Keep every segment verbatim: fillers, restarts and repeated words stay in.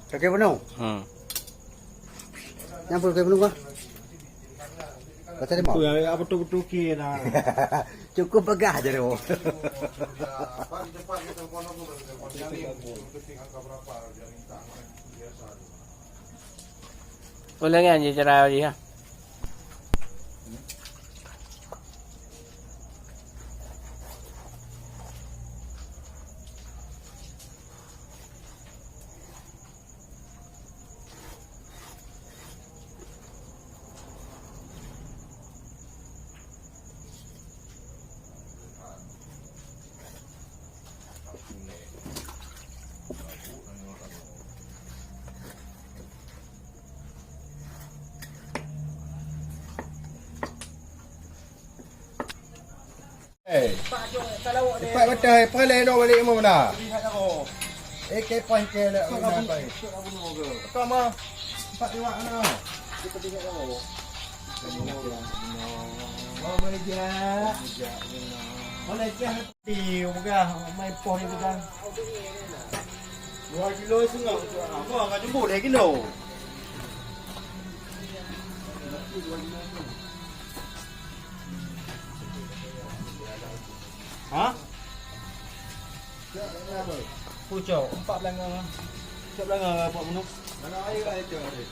Kaki penuh. Hmm. Nyang penuh, kaki penuh kah? Kata dia mau. Apa tu betul kira? Cukup peugah je tu. Ulangan je cara dia. Eh. Cepat betul, eh. Peureulèe dok balik ilmu benda. Eh, kepah ke lek benda pai. Kau mah. Empat lima ana. Oh, meja. Meja. Di peugah, mai poh ni peugah. Dua kilo setengah. Apa, enggak jumbo dua kilo. Ha? Pucok, empat belas ngah. Empat belas ngah, empat puluh. Mana air, air tu ada?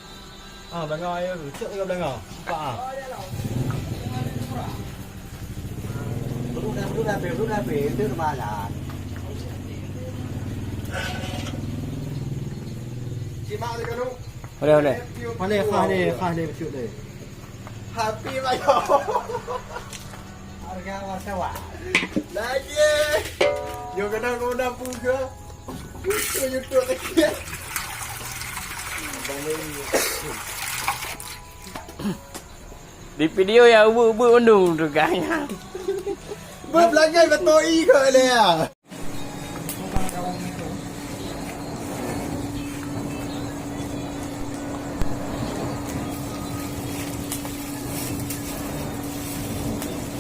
Ah, belangrang air tu. Cek tiga belangrang. Empat ah. Belum dah, belum dah habis, belum dah habis. Itu kemahalan. Simak dia dulu. Boleh, boleh. Boleh, khah dia, khah dia becut dia. Happy Mayo. Harga awak sewa. Lagi. Yo kena guna pun ke? Itu YouTube lagi. Di video ya ubuk-ubuk undung tu kan. Berbelakang betul i ke dia.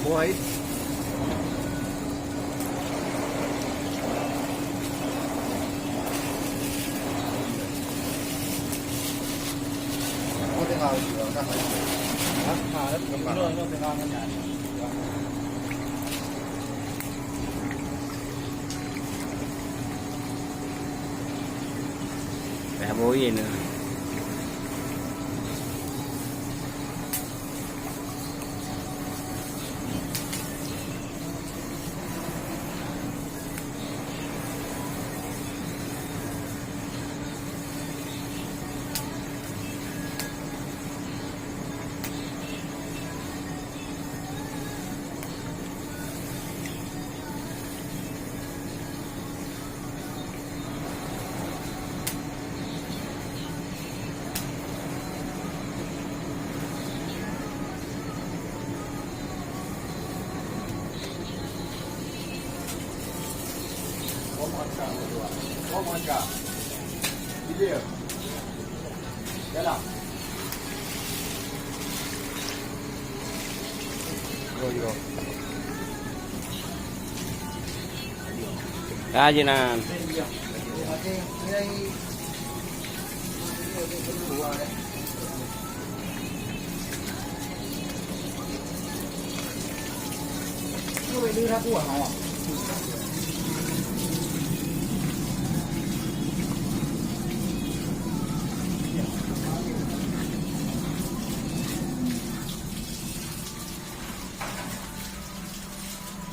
Boy. Dah boin tu. Dalam. Yo, yo. Kajinan.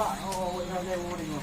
Pak, oh, oh, oh, oh, oh, oh.